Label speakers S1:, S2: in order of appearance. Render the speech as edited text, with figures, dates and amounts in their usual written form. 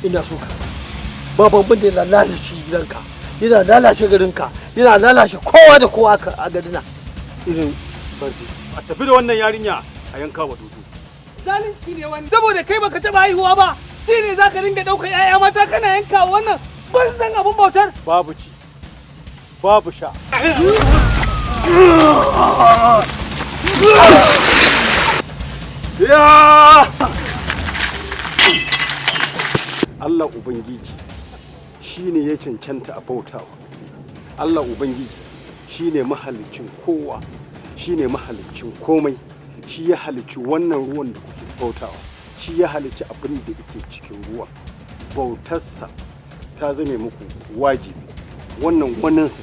S1: Ina so ka san babu abin da yana lalace gidanka, yana lalace garinka, yana lalace kowa da kowa a garina irin barde.
S2: A tafi da wannan yarinya a yanka wa dodo.
S3: Zalunci ne wani, saboda kai baka taba haihuwa ba shine zaka dinga daukar 'ya'ya mata kana yanka wannan banzan abun bautar.
S2: Babu ci, babu sha. Ya Allah Ubangiji shine ya cancanta a bautawa. Allah Ubangiji shine mahaliccin kowa, shine mahaliccin komai. Shi ya halicci wannan ruwan da kuke bautawa, shi ya halicci abin da yake cikin ruwan. Bautarsa ta zame muku wajibi. Wannan waninsa.